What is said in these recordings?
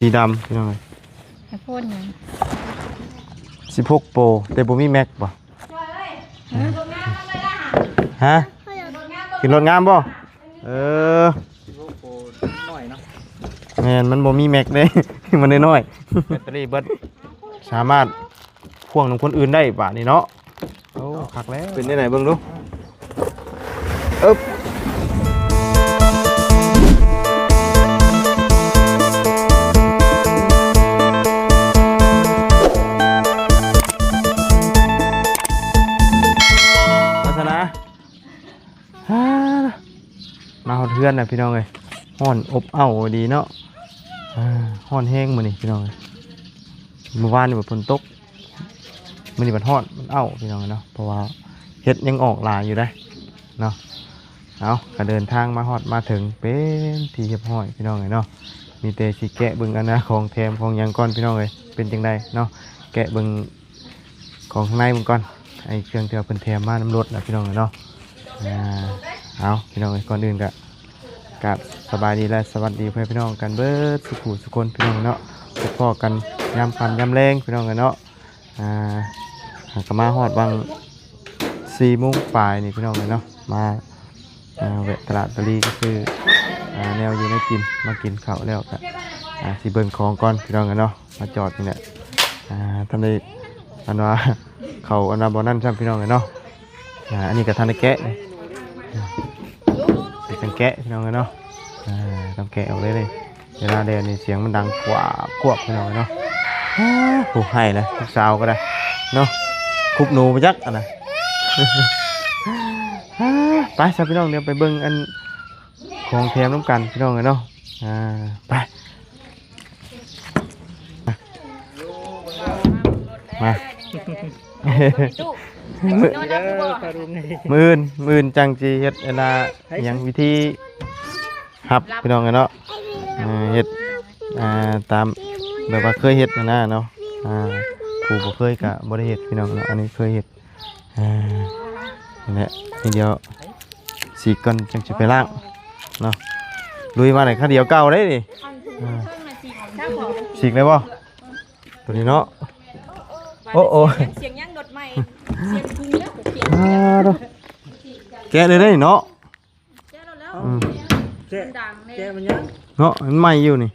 ສີດຳ ພີ່ນ້ອງເອີຍ. ໄອໂຟນຫຍັງ? ສິບຫົກໂປຣ ແຕ່ບໍ່ມີແມັກບໍ່? ຮະ? ຂຶ້ນລົດງາມບໍ່? ເອີ ສິບຫົກໂປຣນ້ອຍເນາະ. ແມ່ນ ມັນບໍ່ມີແມັກເດ້ ມັນນ້ອຍໆ ແບັດເຕີຣີເບິດ ສາມາດ ພວກນຳຄົນອື່ນໄດ້ບາດນີ້ເນາະ. ໂອ້ ຄັກແລ້ວ ເປັນຈັ່ງໃດເບິ່ງດູ. ເອີບ ລັກສະນະ ມາຮອດເຮືອນແລ້ວພີ່ນ້ອງເອີຍ. ຮ້ອນອົບເອົ້າດີເນາະ. ຮ້ອນແຮງມື້ນີ້ພີ່ນ້ອງເອີຍ. ມື້ວານນີ້ບັດຝົນຕົກ ມື້ນີ້ບັດຮ້ອນ ມັນເອົ້າພີ່ນ້ອງເອີຍເນາະ. ເພາະວ່າເຫັດຍັງອອກຫຼາຍຢູ່ເດ້ເນາະ. ເອົາ ກະເດີນທາງມາຮອດມາເຖິງເປັນທີ່ຮຽບຮ້ອຍພີ່ນ້ອງເອີຍເນາະ. ມີແຕ່ຊິແກະເບິ່ງອັນນາຂອງແຖມຂອງຫຍັງກ່ອນພີ່ນ້ອງເອີຍ ເປັນຈັ່ງໃດເນາະ. ແກະເບິ່ງ ຂອງຂ້າງໃນເບິ່ງກ່ອນ ໄອ້ເຄື່ອງທີ່ວ່າເພິ່ນແຖມມານຳລົດນະພີ່ນ້ອງເອີຍເນາະ. ອ່າ ເອົາ ພີ່ນ້ອງເອີຍ ກ່ອນອື່ນກະ ກາບສະບາຍດີ ແລະ ສະຫວັດດີພໍ່ແມ່ພີ່ນ້ອງກັນເບິດສູ່ຜູ້ສູ່ຄົນພີ່ນ້ອງເນາະ. ພົບພໍ້ກັນຍາມຄ່ຳຍາມແລງພີ່ນ້ອງເອີຍເນາະ. ອ່າ ຫາກະມາຮອດຫວ່າງສີ່ໂມງປາຍນີ້ພີ່ນ້ອງເອີຍເນາະ. ມາ ອ່າ ແວະຕະຫຼາດຕະລີ ກະຊື້ ອ່າ ແນວຢູ່ແນວກິນ ມາກິນເຂົ້າແລ້ວກະ ອ່າ ຊິເບິ່ງຂອງກ່ອນພີ່ນ້ອງເອີຍເນາະ. ມາຈອດນີ້ແຫຼະ ອ່າ ທັນໄດ້ ອັນວ່າ ເຂົ້າອັນວ່າບໍ່ນັ້ນຊ້ຳພີ່ນ້ອງເອີຍເນາະ. ອ່າ ອັນນີ້ກະທັນໄດ້ແກະ ຊິຈັ່ງແກະພີ່ນ້ອງເອີຍເນາະ. ອ່າ ຕ້ອງແກະອອກເລີຍເດ້. ເວລາແລ່ນນີ້ສຽງມັນດັງກວາບກວາບພີ່ນ້ອງເອີຍເນາະ. ໂອ້ ໄຫ້ແລ້ວລູກສາວກະໄດ້ເນາະ ຄຸບໜູໄປຈັກອັນນະ. ໄປຊະພີ່ນ້ອງ ດຽວໄປເບິ່ງອັນຂອງແຖມນຳກັນພີ່ນ້ອງເອີຍເນາະ. ອ່າ ໄປ ມາ ມື້ອື່ນ ມື້ອື່ນຈັ່ງຊິເຮັດອັນນາ ຫຍັງ ວິທີຮັບພີ່ນ້ອງເອີຍເນາະ. ເຮັດ ອ່າ ຕາມແບບວ່າເຄີຍເຮັດຫັ້ນນະເນາະ. ອ່າ ຜູ້ບໍ່ເຄີຍກະບໍ່ໄດ້ເຮັດພີ່ນ້ອງເນາະ. ອັນນີ້ເຄີຍເຮັດ ອ່າ ນີ້ແຫຼະ ນີ້ດຽວສີກກ່ອນຈັ່ງຊິໄປລ້າງເນາະ. ລຸຍມາໄດ້ຄາວດຽວເກົ່າເດ້ນີ້. ສີກໄດ້ບໍ່ ໂຕນີ້ເນາະ? ໂອ້ ໂອ້ ສຽງຫຍັງລົດໃໝ່ ສຽງກຸງແລ້ວ ອ່າ ໂທ້ ແກະເລີຍເດ້ເນາະ. ແກະແລ້ວ ອືມ ແກະ ແກະມັນຍັງເນາະ ມັນໃໝ່ຢູ່ນີ້.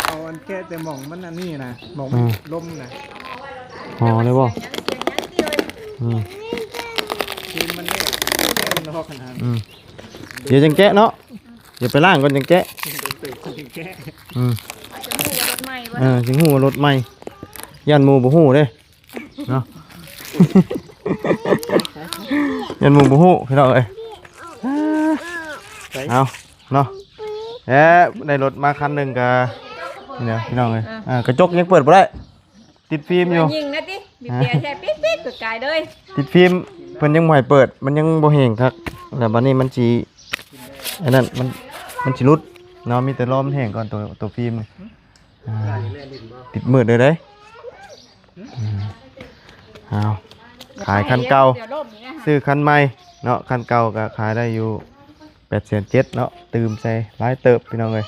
ເອົາອັນແກະແຕ່ໝ່ອງມັນອັນນີ້ນະ ໝ່ອງມັນ ອືມ ລົມນະ. ຫໍ່ເລີຍບໍ່? ອືມ ທີມມັນແຍກ ແກະມັນອອກຫັ້ນນະ. ອືມ ດຽວຈັ່ງແກະເນາະ ດຽວໄປລ້າງກ່ອນຈັ່ງແກະ. ອືມ ເອີ ຈຶ່ງຮູ້ວ່າລົດໃໝ່ ຢ້ານໝູ່ບໍ່ຮູ້ເດ້. ເນາະ ຢ້ານໝູ່ບໍ່ຮູ້ພີ່ນ້ອງເອີຍ. ໄປ ເອົາເນາະ ແລະ ໄດ້ລົດມາຄັນໜຶ່ງກະ ນີ້ນະພີ່ນ້ອງເອີຍ. ອ່າ ກະຈົກຍັງເປີດບໍ່ໄດ້ ຕິດຟີມຢູ່. ຍິງນະຕິ ບີບແຕໃສ່ປິດໆ ກາຍເລີຍ. ຕິດຟີມ ເພິ່ນຍັງບໍ່ໃຫ້ເປີດ ມັນຍັງບໍ່ແຫ້ງຄັກ ແລ້ວບາດນີ້ມັນຊິ ອັນນັ້ນ ມັນ ມັນຊິຫຼຸດເນາະ. ມີແຕ່ລໍມັນແຫ້ງກ່ອນ ໂຕ ໂຕຟີມນີ້. ອ່າ ຕິດມືດເດີເດ້. ອືມ ເອົາ ຂາຍຄັນເກົ່າ ຊື້ຄັນໃໝ່ເນາະ. ຄັນເກົ່າກະຂາຍໄດ້ຢູ່ແປດແສນເຈັດເນາະ ຕື່ມໃສ່ຫຼາຍເຕີບພີ່ນ້ອງເອີຍ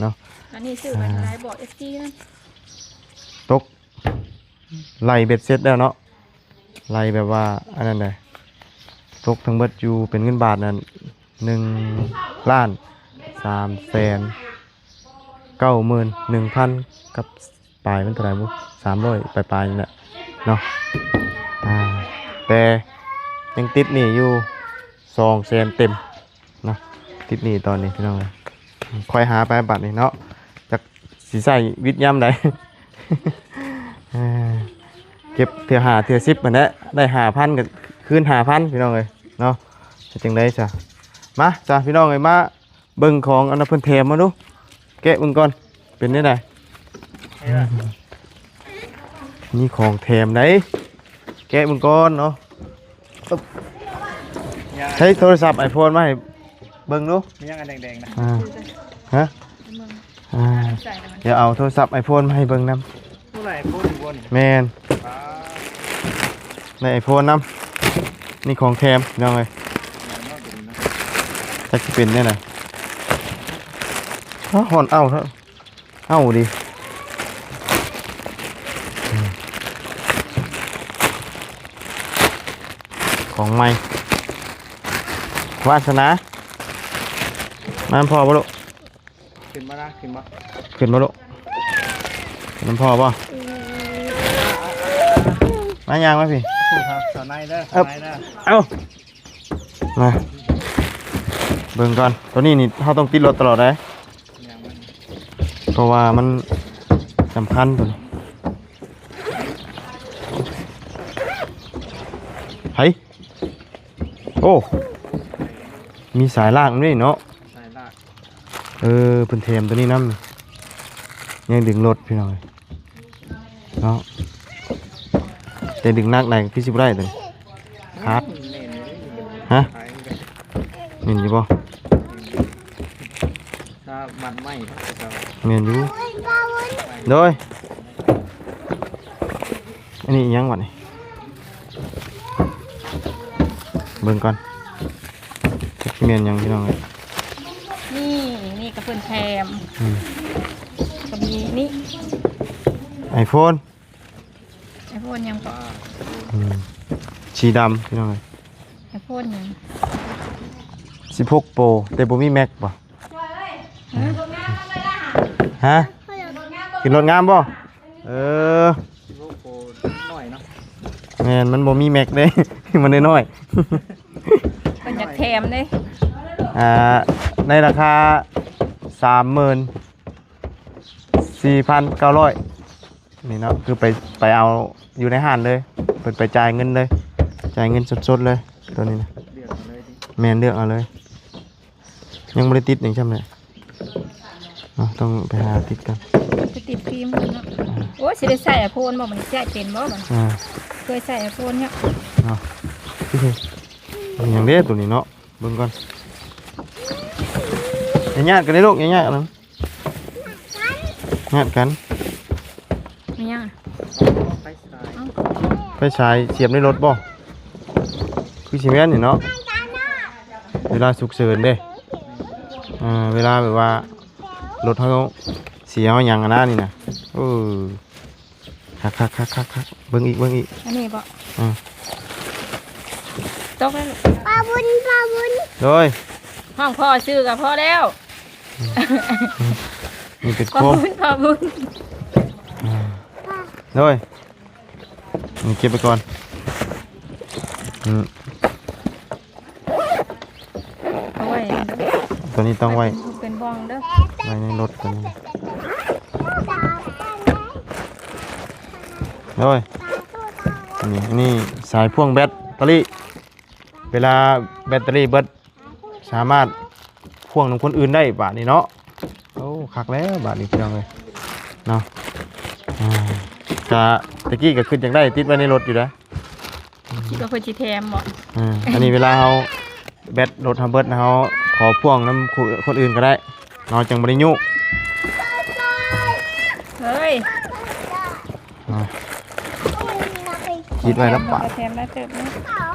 ເນາະ. ອັນນີ້ຊື້ໄປເທົ່າໃດບອກ ເອັຟຊີ ນັ້ນ ຕົກ ໄລ່ເບັດເສັດແລ້ວເນາະ ໄລ່ແບບວ່າອັນນັ້ນໃດ໋ ຕົກທັງເບິດຢູ່ເປັນເງິນບາດນັ້ນ ໜຶ່ງລ້ານສາມແສນ ເກົ້າໝື່ນໜຶ່ງພັນກັບປາຍ ມັນເທົ່າໃດບຸ ສາມຮ້ອຍປາຍໆ ນີ້ແຫຼະເນາະ. ອ່າ ແຕ່ຍັງຕິດໜີ້ຢູ່ສອງແສນເຕັມເນາະ ຕິດໜີ້ຕອນນີ້ພີ່ນ້ອງເອີຍ. ຄ່ອຍຫາໄປບາດນີ້ເນາະ ຈັກຊິໃຊ້ວິດຍາມໃດ. ເອີ ເກັບເທື່ອຫ້າເທື່ອສິບຫັ້ນແຫຼະ ໄດ້ຫ້າພັນກະຄືນຫ້າພັນ ພີ່ນ້ອງເອີຍເນາະ. ເຮັດຈັ່ງໃດຊະ ມາຊະພີ່ນ້ອງເອີຍ ມາ ເບິ່ງຂອງອັນນັ້ນເພິ່ນແຖມມາດູ ແກະເບິ່ງກ່ອນ ເປັນແນວໃດ? ມີຂອງແຖມໃດ ແກະເບິ່ງກ່ອນເນາະ. ໃຊ້ໂທລະສັບໄອໂຟນມາໃຫ້ເບິ່ງດູ ມີຫຍັງອັນແດງໆນະ? ອ່າ ຮະ? ອ່າ ດຽວເອົາໂທລະສັບໄອໂຟນມາໃຫ້ເບິ່ງນຳ. ໂອ້ ໄອໂຟນຢູ່ບໍ່ນີ້? ແມ່ນ ໄດ້ໄອໂຟນນຳ. ນີ້ຂອງແຖມພີ່ນ້ອງເອີຍ ຈັກຊິເປັນແນວໃດ. ຮ້ອນເອົ້າເນາະ ເອົາດີ ຂອງໃໝ່ ວາສະໜາ ມານຳພໍ່ບໍ່ລູກ? ຂຶ້ນບໍ່ລະ? ຂຶ້ນບໍ່? ຂຶ້ນບໍ່ລູກ? ຂຶ້ນນຳພໍ່ບໍ່? ມາ ຍ່າງມາພີ້ ສາວໃນເດີ ສາວໃນເດີ ເອົ້າ ມາເບິ່ງກ່ອນ. ໂຕນີ້ນີ້ເຮົາຕ້ອງຕິດລົດຕະຫຼອດເດ້ ເພາະວ່າມັນສຳຄັນໂຕນີ້. ໃຜ? ໂອ້ ມີສາຍລາກນຳນີ້ເນາະ ສາຍລາກ. ເອີ ເພິ່ນແຖມໂຕນີ້ນຳ ຍັງດຶງລົດພີ່ນ້ອງເອີຍເນາະ ແຕ່ດຶງໜັກໄດ້ຄືຊິບໍ່ໄດ້ໂຕນີ້ ຂາດ. ຮະ? ແມ່ນຢູ່ບໍ່? ຖ້າມັດໄມ້ ແມ່ນຢູ່ ໂດຍ. ອັນນີ້ອີ່ຫຍັງບັດນີ້? ເບິ່ງກ່ອນ ຈັກຊິແມ່ນຫຍັງພີ່ນ້ອງເອີຍ. ນີ້ ນີ້ກະເພິ່ນແຖມ ອືມ ກະມີນີ້ ໄອໂຟນ ໄອໂຟນຫຍັງເກາະ? ອືມ ສີດຳພີ່ນ້ອງເອີຍ. ໄອໂຟນຫຍັງ? ສິບຫົກໂປຣ ແຕ່ບໍ່ມີແມັກບໍ່? ຮະ? ຂຶ້ນລົດງາມບໍ່? ເອີ ສິບຫົກໂປຣນ້ອຍເນາະ. ແມ່ນ ມັນບໍ່ມີແມັກເດ້ ມັນນ້ອຍໆ ເພິ່ນຢາກແຖມເດ້ ອ່າ ໃນລາຄາສາມໝື່ນສີ່ພັນເກົ້າຮ້ອຍ ນີ້ເນາະ ຄືໄປ ໄປເອົາຢູ່ໃນຮ້ານເລີຍ ເພິ່ນໄປຈ່າຍເງິນເລີຍ ຈ່າຍເງິນສົດໆເລີຍ ໂຕນີ້ນະ. ເລືອກເອົາເລີຍຕິ? ແມ່ນ ເລືອກເອົາເລີຍ. ຍັງບໍ່ໄດ້ຕິດຫຍັງຊ້ຳເລີຍ ເນາະ ຕ້ອງໄປຫາຕິດກ່ອນ ໄປຕິດຟິມກ່ອນເນາະ. ໂອ້ຍ ຊິໄດ້ໃສ່ໄອໂຟນບໍ່? ມັນໃຊ້ເປັນບໍ່ບັດນີ້? ອ່າ ເຄີຍໃສ່ໄອໂຟນເນາະ ເນາະ. ເປັນຫຍັງເດ້ໂຕນີ້ເນາະ? ເບິ່ງກ່ອນ ຢ່າຍາດກັນເດ້ລູກ ຢ່າຍາດກັນ ຍາດກັນ. ແມ່ນຫຍັງ? ໄຟສາຍສຽບໃນລົດບໍ່? ຄືຊິແມ່ນນີ້ເນາະ ເວລາສຸກເສີນເດ້ ເອີ ເວລາແບບວ່າລົດເຮົາເສຍເຮົາຫຍັງຫັ້ນນະ ນີ້ນະ. ເອີ ຄັກໆໆໆ ເບິ່ງອີກ ເບິ່ງອີກ ອັນນີ້ບໍ່? ອືມ ຕົກແລ້ວລູກ ປາບຸນ ປາບຸນ ໂດຍ ຮ້ອງພໍ່ຊື່ກະພໍແລ້ວ. ນີ້ເປັນໂຄມ ຂອບຄຸນ ຂອບຄຸນ ໂດຍ ນີ້ເກັບໄປກ່ອນ ອືມ ເອົາໄວ້ ໂຕນີ້ຕ້ອງໄວ້ ເປັນ ເປັນບ່ອງເດີ ໄວ້ໃນລົດໂຕນີ້ ໂດຍ ນີ້ ນີ້ສາຍພ່ວງແບັດເຕີຣີ ເວລາແບັດເຕີຣີເບິດ ສາມາດພ່ວງນຳຄົນອື່ນໄດ້ບາດນີ້ເນາະ. ໂອ້ ຄັກແລ້ວບາດນີ້ພີ່ນ້ອງເອີຍເນາະ. ອ່າ ກະແຕ່ກີ້ກະຄິດຢາກໄດ້ຕິດໄວ້ໃນລົດຢູ່ເດ້ ຄິດວ່າເພິ່ນຊິແຖມບໍ່? ອ່າ ອັນນີ້ເວລາເຮົາແບັດລົດເຮົາເບິດ ເຮົາຂໍພ່ວງນຳຄົນອື່ນກະໄດ້ເນາະ ຈັ່ງບໍ່ໄດ້ຍຸ. ເຮີ້ຍ ອ່າ ຄິດໄວ້ແລ້ວປະ ແຖມໄດ້ເຕີບເນາະ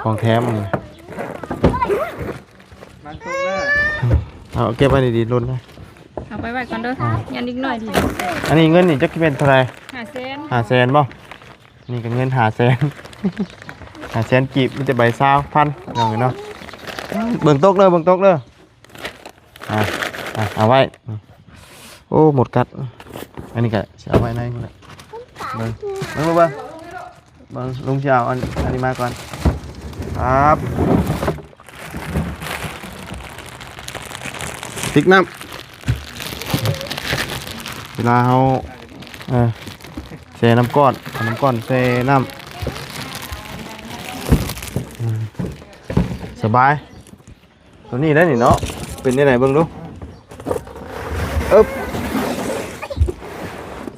ຂອງແຖມອັນນີ້. ເອົາເກັບໄວ້ດີໆ ຫຼົ່ນນະ ເອົາໄປໄວ້ກ່ອນເດີ ອ່າ ຍັງອີກໜ້ອຍດີ. ອັນນີ້ເງິນນີ້ຈັກຊິແມ່ນເທົ່າໃດ? ຫ້າແສນ ຫ້າແສນບໍ່? ນີ້ກະເງິນຫ້າແສນ ຫ້າແສນກີບ ມີແຕ່ໃບຊາວພັນ ພີ່ນ້ອງເອີຍເນາະ. ເບິ່ງຕົກເດີ ເບິ່ງຕົກເດີ ອ່າ ອ່າ ເອົາໄວ້. ໂອ້ ມົດກັດ ອັນນີ້ກະຊິເອົາໄວ້ໃນພຸ້ນແຫຼະ ເບິ່ງ ເບິ່ງ ເບິ່ງ ເບິ່ງ ລຸງຊິເອົາອັນ ອັນນີ້ມາກ່ອນ ຄັບ ຕິກນ້ຳ ເວລາເຮົາ ເອີ ແຊ່ນ້ຳກ້ອນ ເອົານ້ຳກ້ອນແຊ່ນ້ຳ ອືມ ສະບາຍ. ໂຕນີ້ໄດ້ນີ້ເນາະ ເປັນຈັ່ງໃດເບິ່ງດູ ເອີບ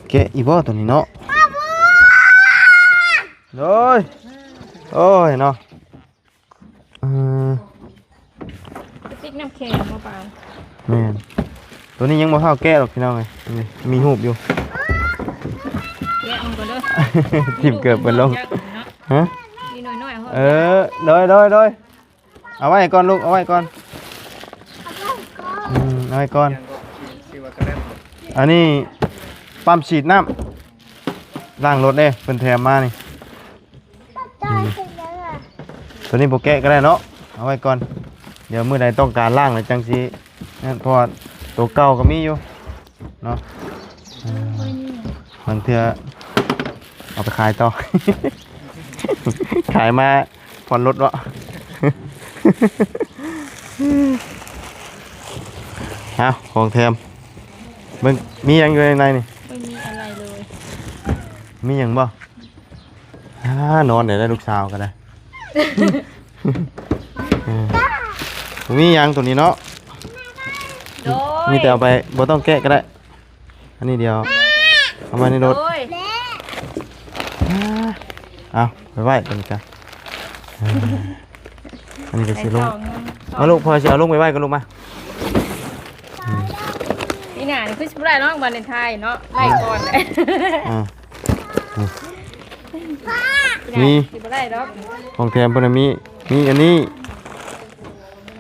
ແກະອີກບໍ່ໂຕນີ້ເນາະ? ໂອ້ຍ ໂອ້ຍເນາະ ເອີ ຕິກນ້ຳແຂງບໍ່ປານ ແມ່ນ ໂຕນີ້ຍັງບໍ່ເຂົ້າແກະດອກພີ່ນ້ອງເອີຍ ນີ້ມີຮູບຢູ່ ແກະມັນກ່ອນເດີ ຖິ້ມເກີບເບິດລົງ ຮະ ມີໜ້ອຍໆ ເອີ ໂດຍ ໂດຍ ໂດຍ. ເອົາໄວ້ກ່ອນລູກ ເອົາໄວ້ກ່ອນ ອືມ ເອົາໄວ້ກ່ອນ ອັນນີ້ ປ້ຳສີດນ້ຳ ລ້າງລົດເດ້ ເພິ່ນແຖມມານີ້. ອືມ ຕົວນີ້ບໍ່ແກະກໍໄດ້ເນາະ ເອົາໄວ້ກ່ອນ ດຽວມື້ໃດຕ້ອງການລ້າງແລ້ວຈັ່ງຊິນັ້ນ ເພາະວ່າຕົວເກົ່າກໍມີຢູ່ເນາະ. ເອີ ບາງເທື່ອເອົາໄປຂາຍຕໍ່ ຂາຍມາຜ່ອນລົດເນາະ. ເອົາ ຂອງແຖມ ເບິ່ງ ມີຫຍັງຢູ່ໃນໃນນີ້? ບໍ່ມີອະໄລເລີຍ. ມີຫຍັງບໍ່? ອ່າ ນອນໄດ້ແລ້ວລູກສາວກໍໄດ້. ເອີ ບໍ່ມີຫຍັງໂຕນີ້ເນາະ. ໂດຍ ມີແຕ່ເອົາໄປ ບໍ່ຕ້ອງແກະກໍໄດ້. ອັນນີ້ດຽວເອົາມາໃນລົດ. ໂດຍ ອ່າ ເອົາໄປໄວ້ຕົວນີ້ກະ ເອີ ອັນນີ້ກໍຊິລົງ. ມາລູກ ພໍ່ຊິເອົາລົງໄປໄວ້ກັນລູກມາ. ອືມ ປີໜ້ານີ້ຄືຊິບໍ່ໄດ້ເນາະ ວາເລນໄທເນາະ ໄລ່ກ່ອນ. ອ່າ ອືມ ປີໜ້າ ມີ ຊິບໍ່ໄດ້ດອກ. ຂອງແຖມເພິ່ນນະມີ ມີອັນນີ້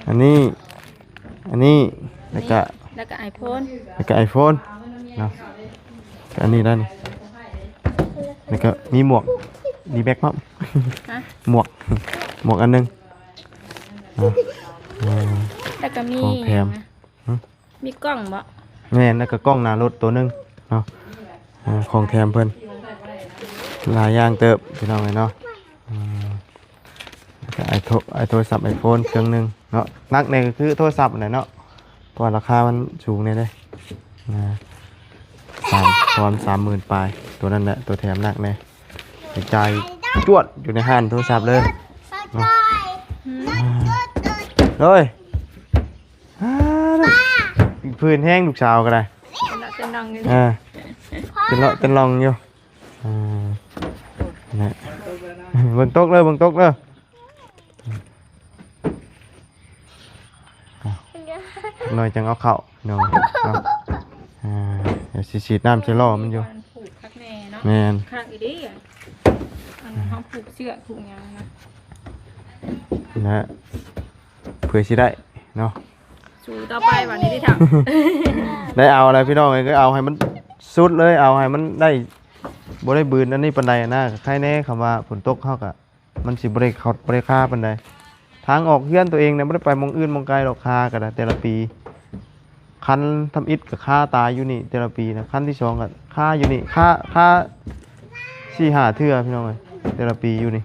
ອັນນີ້ ອັນນີ້ ແລ້ວກະ ແລ້ວກະໄອໂຟນ ແລ້ວກະໄອໂຟນເນາະ. ກະອັນນີ້ໄດ້ນີ້ ແລ້ວກະມີໝວກ ດີແມັກພ້ອມ. ຮະ? ໝວກ ໝວກອັນໜຶ່ງເນາະ. ອ່າ ແລ້ວກະມີ ຂອງແຖມ ຫຍັງນະ? ຫຶ? ມີກ້ອງບໍ່? ແມ່ນ ແລ້ວກໍກ້ອງໜ້າລົດຕົວໜຶ່ງເນາະ. ອ່າ ຂອງແຖມເພິ່ນຫຼາຍຢ່າງເຕີບ ພີ່ນ້ອງເອີຍເນາະ. ອືມ ແລ້ວກໍໄອໂທ ໄອໂທລະສັບໄອໂຟນເຄື່ອງໜຶ່ງເນາະ. ໜັກແນ່ກໍຄືໂທລະສັບນັ້ນແຫຼະເນາະ ເພາະວ່າລາຄາມັນສູງແນ່ເດ້ ອ່າ ສາມ ປະມານສາມໝື່ນປາຍ ຕົວນັ້ນແຫຼະ ຕົວແຖມໜັກແນ່. ໄປຈ່າຍຈວດຢູ່ໃນຮ້ານໂທລະສັບເລີຍເນາະ. ໂດຍ ອ່າ ພື້ນແຮງລູກສາວກໍໄດ້ ເປັນເນາະເປັນໜອງຢູ່ ອ່າ ເປັນເນາະເປັນໜອງຢູ່. ອ່າ ນະ ເບິ່ງຕົກເດີ ເບິ່ງຕົກເດີ. ອ່າ ຈັກໜ້ອຍຈັ່ງເອົາເຂົ້າເນາະ ເນາະ. ອ່າ ດຽວຊິສີດນ້ຳໃສ່ລໍ້ມັນຢູ່. ມັນຜູກຄັກແນ່ເນາະ. ແມ່ນ ຄັກອີ່ຫຼີ ອັນເຮົາຜູກເຊືອກຜູກຫຍັງນະ ນະ ເພື່ອຊິໄດ້ເນາະ. ສູ້ຕໍ່ໄປບາດນີ້ຕິເຖົ້າ ໄດ້ເອົາແລ້ວພີ່ນ້ອງເອີຍ ກໍເອົາໃຫ້ມັນສຸດເລີຍ ເອົາໃຫ້ມັນໄດ້ ບໍ່ໄດ້ບືນອັນນີ້ປານໃດນະ. ໄຄແນ່ຄຳວ່າຝົນຕົກເຮົາກະ ມັນຊິບໍ່ໄດ້ເຂົ້າ ບໍ່ໄດ້ຄາປານໃດ. ທາງອອກເຮືອນຕົວເອງນະ ບໍ່ໄດ້ໄປໝ່ອງອື່ນໝ່ອງໄກດອກ ຄາກໍໄດ້ແຕ່ລະປີ. ຄັນທຳອິດກໍຄາຕາຍຢູ່ນີ້ແຕ່ລະປີນະ ຄັນທີສອງກໍຄາຢູ່ນີ້ ຄາ ຄາສີ່ຫ້າເທື່ອພີ່ນ້ອງເອີຍ ແຕ່ລະປີຢູ່ນີ້.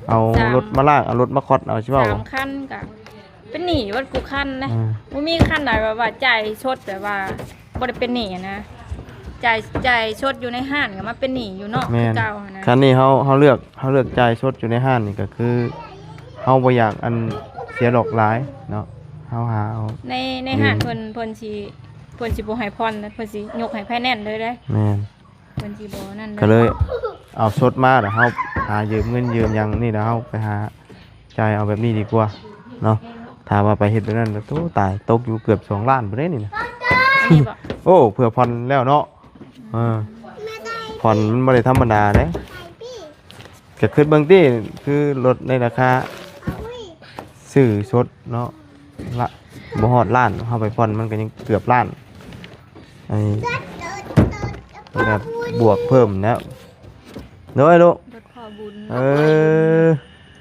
ເອົາ ສາມ ລົດມາລາກ ເອົາລົດມາຄອດ ເອົາ ຊິເວົ້າ ສາມຄັນກໍ ເປັນໜີ້ເບິດຄູ່ຄັນນະ. ອ່າ ບໍ່ມີຄັນໃດແບບວ່າຈ່າຍສົດ ແບບວ່າບໍ່ໄດ້ເປັນໜີ້ນະ ຈ່າຍ ຈ່າຍສົດຢູ່ໃນຮ້ານກໍມາເປັນໜີ້ຢູ່ນອກ ແມ່ນ ຄືເກົ່າຫັ້ນນະ. ຄັນນີ້ເຮົາ ເຮົາເລືອກ ເຮົາເລືອກຈ່າຍສົດຢູ່ໃນຮ້ານນີ້ ກໍຄືເຮົາບໍ່ຢາກອັນເສຍດອກຫຼາຍເນາະ ເຮົາຫາເອົາ ໃນ ໃນຮ້ານ ອືມ ເພິ່ນ ເພິ່ນຊິ ເພິ່ນຊິບໍ່ໃຫ້ຜ່ອນນະ ເພິ່ນຊິຍົກໃຫ້ໄຟແນນເລີຍເດ້. ແມ່ນ ເພິ່ນຊິບໍ່ນັ້ນເລີຍ ກໍເລີຍເອົາສົດມາ ແລ້ວເຮົາຫາຢືມເງິນຢືມຫຍັງນີ້ ແລ້ວເຮົາໄປຫາ ຈ່າຍເອົາແບບນີ້ດີກວ່າເນາະ. ຖ້າວ່າໄປເຮັດແບບນັ້ນ ໂອ້ ຕາຍ ຕົກຢູ່ເກືອບສອງລ້ານພຸ້ນເດ້ນີ້ນະ. ອັນນີ້ບໍ່? ໂອ້ ເພື່ອຜ່ອນແລ້ວເນາະ. ເອີ ຜ່ອນມັນບໍ່ໄດ້ທຳມະດາເດ້. ກໍຄິດເບິ່ງຕິ ຄືລົດໃນລາຄາຊື້ສົດເນາະ ລະ ບໍ່ຮອດລ້ານ ເຮົາໄປຜ່ອນມັນກໍຍັງເກືອບລ້ານ. ອັນນີ້ ແລ້ວບວກເພີ່ມແລ້ວ. ໂດຍລູກ ລົດພໍ່ບຸນ ເອີ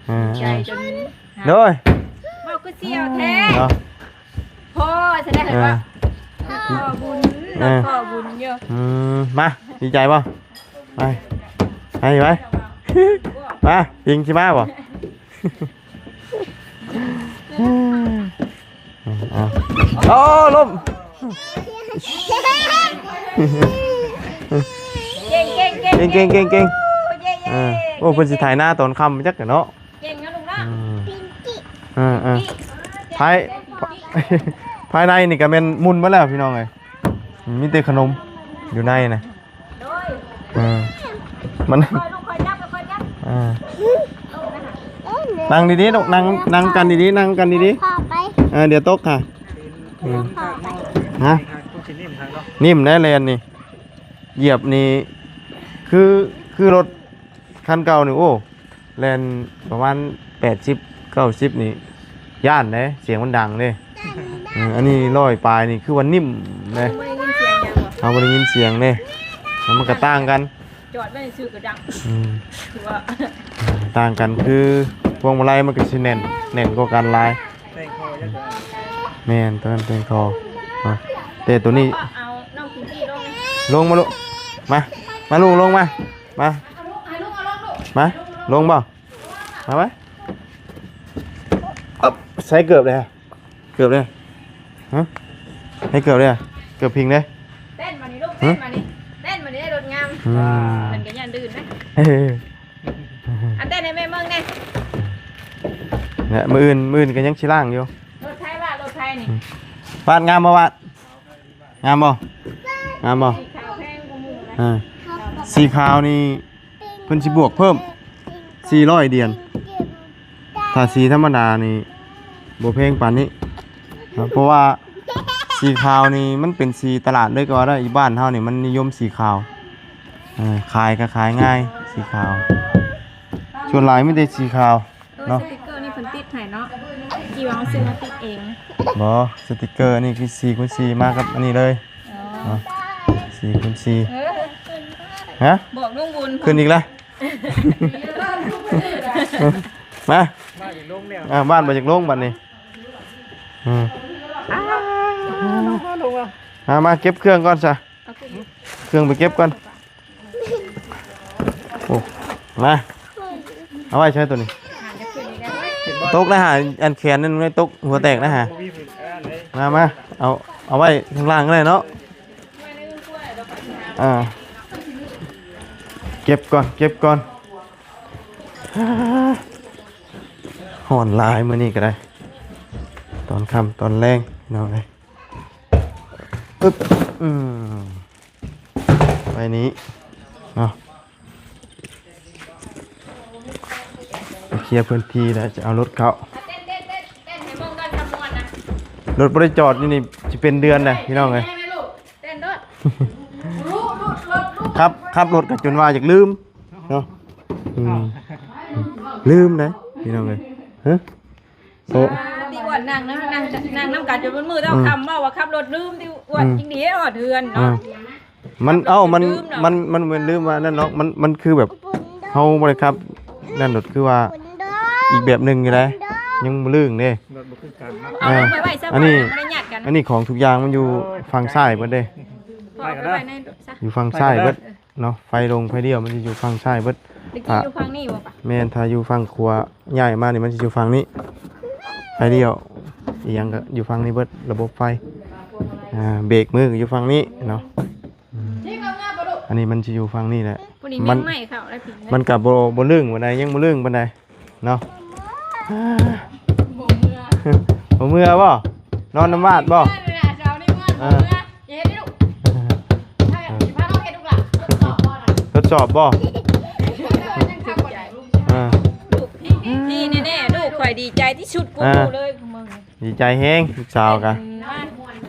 ອ່າ ໃຈຈົນ ໂດຍ ເວົ້າຄືສ່ຽວແທ້ເນາະ. ພໍ່ຊະໄດ້ ເອີ ວ່າພໍ່ບຸນ ເອີ ເນາະ ພໍ່ບຸນຢູ່. ອືມ ມາ ດີໃຈບໍ່? ໄປ ໄປ ໄປ ມາ ພິງຊິມາບໍ່? ເອົາ ໂອ້ ລົ້ມ ເກັ່ງ ເກັ່ງ ເກັ່ງ ເກັ່ງ ເກັ່ງ ເກັ່ງ ເກັ່ງ ເກັ່ງ ເກັ່ງ ເອີ ໂອ້ ເພິ່ນຊິໄຖນາຕອນຄ່ຳຈັກເນາະ. ເກັ່ງເນາະລູກເນາະ. ອືມ ເອີ ເອີ ພາຍ ພາຍໃນນີ້ກໍແມ່ນໝຸ່ນໝົດແລ້ວພີ່ນ້ອງເອີຍ ມີແຕ່ຂະໜົມຢູ່ໃນນະ. ໂດຍ ເອີ ມັນ ຄ່ອຍລູກ ຄ່ອຍຈັບ ຄ່ອຍຈັບ ເອີ ນັ່ງດີໆລູກ ນັ່ງ ນັ່ງກັນດີໆ ນັ່ງກັນດີໆ. ພາໄປ ເອີ ດຽວຕົກຄ່ະ. ອືມ ພາໄປ ຮະ ນີ້ມແດ່ແລ່ນນີ້ ຢຽບນີ້ ຄື ຄືລົດຄັນເກົ່ານີ້ ໂອ້ ແລ່ນປະມານແປດສິບ ເກົ້າສິບນີ້ ຢ້ານເດ້ ສຽງມັນດັງເດ້. ເອີ ອັນນີ້ຮ້ອຍປາຍນີ້ ຄືວ່ານິ່ມເດ້ ບໍ່ໄດ້ຍິນສຽງຫຍັງບໍ່? ເຮົາບໍ່ໄດ້ຍິນສຽງເດ້. ແລ້ວມັນກໍຕ່າງກັນ ຈອດໄວ້ຊື່ກໍດັງ ອືມ ຄືວ່າ ຕ່າງກັນຄືພວງມາໄລມັນກໍຊິແໜ້ນ ແໜ້ນກວ່າກັນຫຼາຍ ແຕ່ງຄໍຈັກ ແມ່ນ ຕົວນັ້ນແຕ່ງຄໍເນາະ ແຕ່ຕົວນີ້ ເອົານ້ອງກິນທີ່ລົງ ລົງມາລູກ ມາ ມາລູກລົງມາ ມາ ມາ ລົງບໍ່ ມາໄວ້ ອຶບ ໃສ່ເກີບເດ້ ເກີບເດ້ ຮະ ໃສ່ເກີບເດ້ ເກີບພິງເດ້ ເຕັ້ນມານີ້ລູກ ເຕັ້ນມານີ້ ເຕັ້ນມານີ້ ລົດງາມ ອືມ ເພິ່ນກໍຢ້ານດື່ມນະ ເອີ ອັນເຕັ້ນໃຫ້ແມ່ເບິ່ງແດ່ ແລະ ມື້ອື່ນ ມື້ອື່ນກໍຍັງຊິລ້າງຢູ່ ລົດໃຜວ່າ ລົດໃຜນີ້ ອືມ ວາດງາມບໍ່ວາດ ງາມບໍ່ ງາມບໍ່ ສີຂາວແພງກວ່າໝູ່ນະ ອ່າ ສີຂາວນີ້ ເພິ່ນຊິບວກເພີ່ມສີ່ຮ້ອຍຫຽນ ຖ້າສີທຳມະດານີ້ບໍ່ແພງປານນີ້ເນາະ ເພາະວ່າສີຂາວນີ້ມັນເປັນສີຕະຫຼາດເລີຍກໍວ່າໄດ້ ຢູ່ບ້ານເຮົານີ້ມັນນິຍົມສີຂາວ ເອີ ຂາຍກໍຂາຍງ່າຍສີຂາວ ສ່ວນຫຼາຍມີແຕ່ສີຂາວ ເອີ ເນາະ ສະຕິກເກີນີ້ເພິ່ນຕິດໃຫ້ເນາະ ຈີວ່າເຮົາຊື້ມາຕິດເອງ ບໍ່ ສະຕິກເກີນີ້ຄືສີ່ຄູນສີ່ມາກັບອັນນີ້ເລີຍ ອໍ ເນາະ ສີ່ຄູນສີ່ ເອີ ຮະ ບອກລຸງບຸນ ຂຶ້ນອີກແລ້ວ ມາ ມາອີກລົງແລ້ວ ອ່າ ບ້ານບໍ່ຢາກລົງບັດນີ້ ອືມ ອ່າ ລົງມາ ລົງມາ ມາ ມາເກັບເຄື່ອງກ່ອນຊະ ເອົາເຄື່ອງ ເຄື່ອງໄປເກັບກ່ອນ ໂອ້ ມາ ເອົາໄວ້ໃຊ້ຕົວນີ້ ຕົກນະຫາ ອັນແຂນນັ້ນຕົກ ຫົວແຕກນະຫາ ມາ ມາ ເອົາ ເອົາໄວ້ຂ້າງລ່າງກໍໄດ້ເນາະ ອ່າ ເກັບກ່ອນ ເກັບກ່ອນ ຮ້ອນຫຼາຍມື້ນີ້ກໍໄດ້ ຕອນຄ່ຳຕອນແລງ ພີ່ນ້ອງເອີຍ ອຶບ ອືມ ໄປນີ້ເນາະ ເຄຍພື້ນທີ່ແລ້ວ ຈະເອົາລົດເຂົ້າ ລົດບໍ່ໄດ້ຈອດຢູ່ນີ້ ຊິເປັນເດືອນແລ້ວ ພີ່ນ້ອງເອີຍ ເຕັ້ນໂດດ ຂັບ ຂັບລົດກໍຈົນວ່າຢາກລືມເນາະ ອືມ ລືມເດ້ ພີ່ນ້ອງເອີຍ ຮະ ໂອ້ ທີ່ອ້ວນນັ່ງນຳ ນັ່ງ ນັ່ງນຳກັນຈົນໝົດມື້ເຈົ້າ ອືມ ຄ່ຳ ເວົ້າວ່າຂັບລົດລືມ ທີ່ອ້ວນ ອືມ ຈິງດີຮອດເຮືອນເນາະ ອ່າ ມັນ ເອົ້າ ມັນ ມັນ ມັນບໍ່ແມ່ນລືມວ່ານັ້ນເນາະ ມັນ ມັນຄືແບບ ເຮົາບໍ່ໄດ້ຂັບ ນັ້ນໂດດ ຄືວ່າອີກແບບໜຶ່ງຢູ່ໃດ ຍັງບໍ່ລຶ້ງເດ້ ລົດບໍ່ຄືກັນເນາະ ເອີ ເອົາໄວ້ໄວ້ຊະ ອັນນີ້ ບໍ່ໄດ້ຍາດກັນ ອັນນີ້ຂອງທຸກຢ່າງມັນຢູ່ຝັ່ງຊ້າຍເບິດເດ້ ເອົາໄປໄວ້ໃນລົດຊະ ຢູ່ຝັ່ງຊ້າຍເບິດເນາະ ໄຟລົງໄຟລ້ຽວມັນຊິຢູ່ຝັ່ງຊ້າຍເບິດ ຕະກີ້ຢູ່ຝັ່ງນີ້ບໍ່ປະ ແມ່ນ ຖ້າຢູ່ຝັ່ງຂວາ ຍ້າຍມານີ້ມັນຊິຢູ່ຝັ່ງນີ້ ໄຟລ້ຽວອີ່ຫຍັງກໍຢູ່ຝັ່ງນີ້ເບິດ ລະບົບໄຟ ອ່າ ເບຣກມືກໍຢູ່ຝັ່ງນີ້ເນາະ ອືມ ອັນນີ້ມັນຊິຢູ່ຝັ່ງນີ້ແຫຼະ ມັນ ມັນກໍບໍ່ ບໍ່ລຶ້ງປານໃດ ຍັງບໍ່ລຶ້ງປານໃດເນາະ ບໍ່ເມື່ອ ບໍ່ເມື່ອບໍ່ ນອນນຳວາດບໍ່ ເອີ ເຮັດລູກ ເອີ ທດສອບບໍ່ ເອີ ດີແນ່ໆ ລູກຂ້ອຍດີໃຈທີ່ສຸດ ເອີ ກູເລີຍ ດີໃຈແຮງ ລູກສາວກະ ເປັນ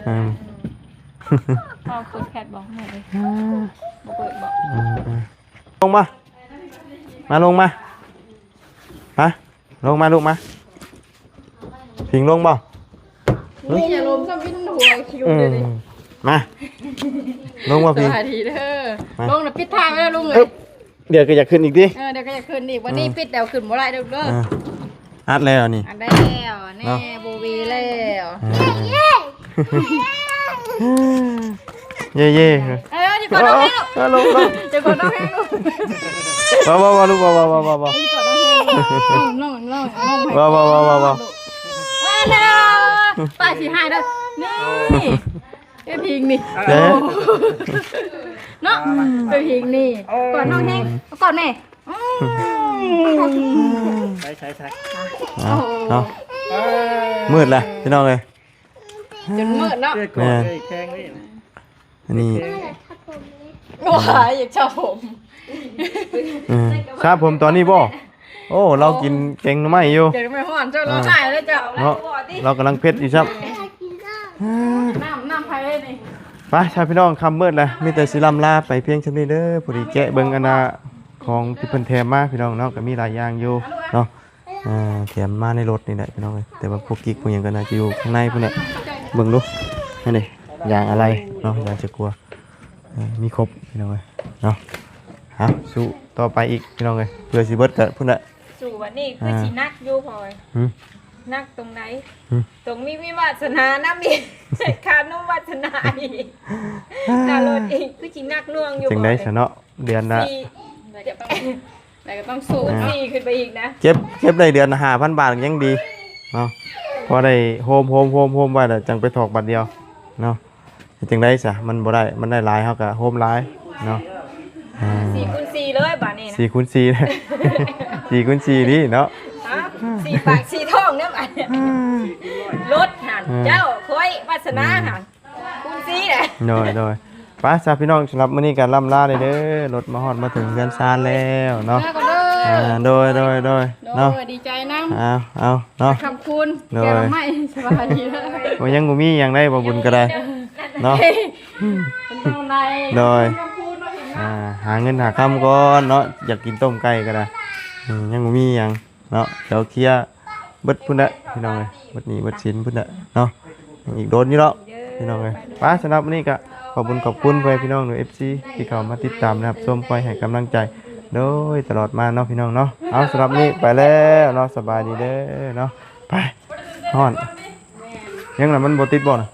ເອີ ເວົ້າກົດແຄດບໍ່ ເມື່ອຍເລີຍ ບໍ່ເປີດບໍ່ ເອີ ເອີ ລົງມາ ມາລົງມາ ມາ ລົງມາລູກມາ ພິງລົງບໍ່ ນີ້ຢ່າລົງຊ້ຳ ວິນຫົວຄິວເລີຍ ອືມ ມາ ລົງມາພິງ ສະບາຍດີເດີ ມາ ລົງນະ ປິດທາງໄວ້ແລ້ວລຸງເອີຍ ອຶບ ດຽວກໍຢາກຂຶ້ນອີກຕິ ເອີ ດຽວກໍຢາກຂຶ້ນອີກ ວັນນີ້ ອືມ ປິດແລ້ວຂຶ້ນບໍ່ໄດ້ເດີ ເອີ ອັດແລ້ວນີ້ ອັດແລ້ວ ແນ່ ເນາະ ບໍ່ເວແລ້ວ ເອີ ເຢ້ໆ ເອີ ເອີ ຢ່າກົດນ້ອງແຮງ ເອີ ລົງ ລົງ ຢ່າກົດນ້ອງແຮງລູກ ບໍ່ ບໍ່ ບໍ່ ລູກ ບໍ່ ບໍ່ ບໍ່ ບໍ່ ຢ່າກົດນ້ອງແຮງລູກ ນ້ອງ ນ້ອງ ນ້ອງ ບໍ່ ບໍ່ ບໍ່ ບໍ່ ບໍ່ ບໍ່ ບໍ່ ບໍ່ ປ້າຊິໃຫ້ເດີ ນີ້ ເອີ ພິງນີ້ ເອີ ເນາະ ເອີ ພິງນີ້ ກົດນ້ອງແຮງ ກົດແມ່ ອືມ ໃສ່ ໃສ່ ໃສ່ ເອົາ ໂອ້ໂຫ ເອົາ ເອີ ມືດແລ້ວພີ່ນ້ອງເອີຍ ຈົນມືດເນາະ ແມ່ນ ອັນນີ້ ວ້າຍ ຢາກສະຜົມ ເອີ ສະຜົມຕອນນີ້ບໍ່ ໂອ້ ລາວກິນແກງໜໍ່ໄມ້ຢູ່ ແກງໜໍ່ໄມ້ຮ້ອນ ເຈົ້າ ລາວ ອ່າ ຕາຍແລ້ວເຈົ້າ ເນາະ ລາວກຳລັງເຜັດຢູ່ຊ້ຳ ນ້ຳ ນ້ຳໃຜນີ້ ໄປຊະພີ່ນ້ອງ ຄ່ຳມືດແລ້ວ ມີແຕ່ຊິລ່ຳລາໄປພຽງສ່ຳນີ້ເດີ ພໍດີແກະເບິ່ງອັນນ່າ ຂອງທີ່ເພິ່ນແຖມມາພີ່ນ້ອງເນາະ ກໍມີຫຼາຍຢ່າງຢູ່ເນາະ ອ່າ ແຖມມາໃນລົດນີ້ແຫຼະພີ່ນ້ອງເອີຍ ແຕ່ວ່າພວກກິກພວກຫຍັງກໍໜ້າຈະຢູ່ຂ້າງໃນພຸ້ນແຫຼະ ເບິ່ງດູ ນັ້ນເດ້ ຢາງອາໄຫຼ່ເນາະ ຢາງສະກົວ ເອີ ມີຄົບພີ່ນ້ອງເອີຍ ເນາະ. ເອົາ ສູ້ຕໍ່ໄປອີກພີ່ນ້ອງເອີຍ ເພື່ອຊິເບິດກະພຸ້ນແຫຼະ. ສູ້ບັດນີ້ຄືຊິໜັກຢູ່ພໍ່ເອີຍ. ຫືມ? ໜັກຕົງໃດ? ຫືມ? ຕ້ອງມີ ມີວາສະໜານຳອີກ ຄ່ານົມວາສະໜາອີກ ຄ່າລົດອີກ ຄືຊິໜັກໜ່ວງຢູ່. ຈັ່ງໃດຊະເນາະ ເດືອນລະ ສີ່ ແລ້ວກໍຕ້ອງ ແລ້ວກໍຕ້ອງສູ້ເນາະ ສີ່ຂຶ້ນໄປອີກນະ. ເກັບ ເກັບໄດ້ເດືອນລະຫ້າພັນບາດຍັງດີເນາະ ພໍໄດ້ໂຮມ ໂຮມ ໂຮມ ໂຮມໄວ້ແລ້ວຈັ່ງໄປຖອກບາດດຽວເນາະ. ເຮັດຈັ່ງໃດຊະ ມັນບໍ່ໄດ້ ມັນໄດ້ຫຼາຍເຮົາກໍໂຮມຫຼາຍເນາະ. ອ່າ ສີ່ຄູນສີ່ເລີຍບາດນີ້ນະ ສີ່ຄູນສີ່ ສີ່ຄູນສີ່ນີ້ເນາະ. ຮະ ສີ່ປາກສີ່ທ້ອງເດີບາດນີ້ ລົດຫັ້ນ ເອີ ເຈົ້າ ຂ້ອຍ ວາສະໜາຫັ້ນ ອືມ ຄູນສີ່ແຫຼະ. ໂດຍ ໂດຍ ໄປຊະພີ່ນ້ອງ ສຳລັບມື້ນີ້ກໍລ່ຳລາເດີ ລົດມາຮອດມາເຖິງເຮືອນຊານແລ້ວເນາະ. ລາກ່ອນເດີ ອ່າ ໂດຍ ໂດຍ ໂດຍ ໂດຍ ເນາະ ດີໃຈນຳ ເອົາ ເອົາ ເນາະ ຄຳຄູນ ໂດຍ ແກງໜໍ່ໄມ້ ສະບາຍດີເດີ. ໂອ້ຍ ຍັງບໍ່ມີຫຍັງໄດ໋ ບໍ່ບຸນກໍໄດ້ເນາະ. ໂດຍ ອ່າ ຫາເງິນຫາຄຳກ່ອນເນາະ ຢາກກິນຕົ້ມໄກ່ກໍໄດ້. ອືມ ຍັງບໍ່ມີຫຍັງເນາະ ດຽວເຄຍເບິດພຸ້ນແຫຼະພີ່ນ້ອງເອີຍ ເບິດໜີ້ເບິດສິນພຸ້ນແຫຼະເນາະ ຍັງອີກດົນຢູ່ດອກພີ່ນ້ອງເອີຍ. ໄປ ສຳລັບມື້ນີ້ກໍຂອບບຸນຂອບຄຸນພໍ່ແມ່ພີ່ນ້ອງ ຫຼື ເອັຟຊີ ທີ່ເຂົ້າມາຕິດຕາມ ແລະ ຮັບຊົມ ຄອຍໃຫ້ກຳລັງໃຈໂດຍຕະຫຼອດມາເນາະ ພີ່ນ້ອງເນາະ. ເອົາ ສຳລັບມື້ນີ້ໄປແລ້ວເນາະ ສະບາຍດີເດີເນາະ. ໄປ ຮ້ອນ ຍັງລະ ມັນບໍ່ຕິດບໍ່ນະ?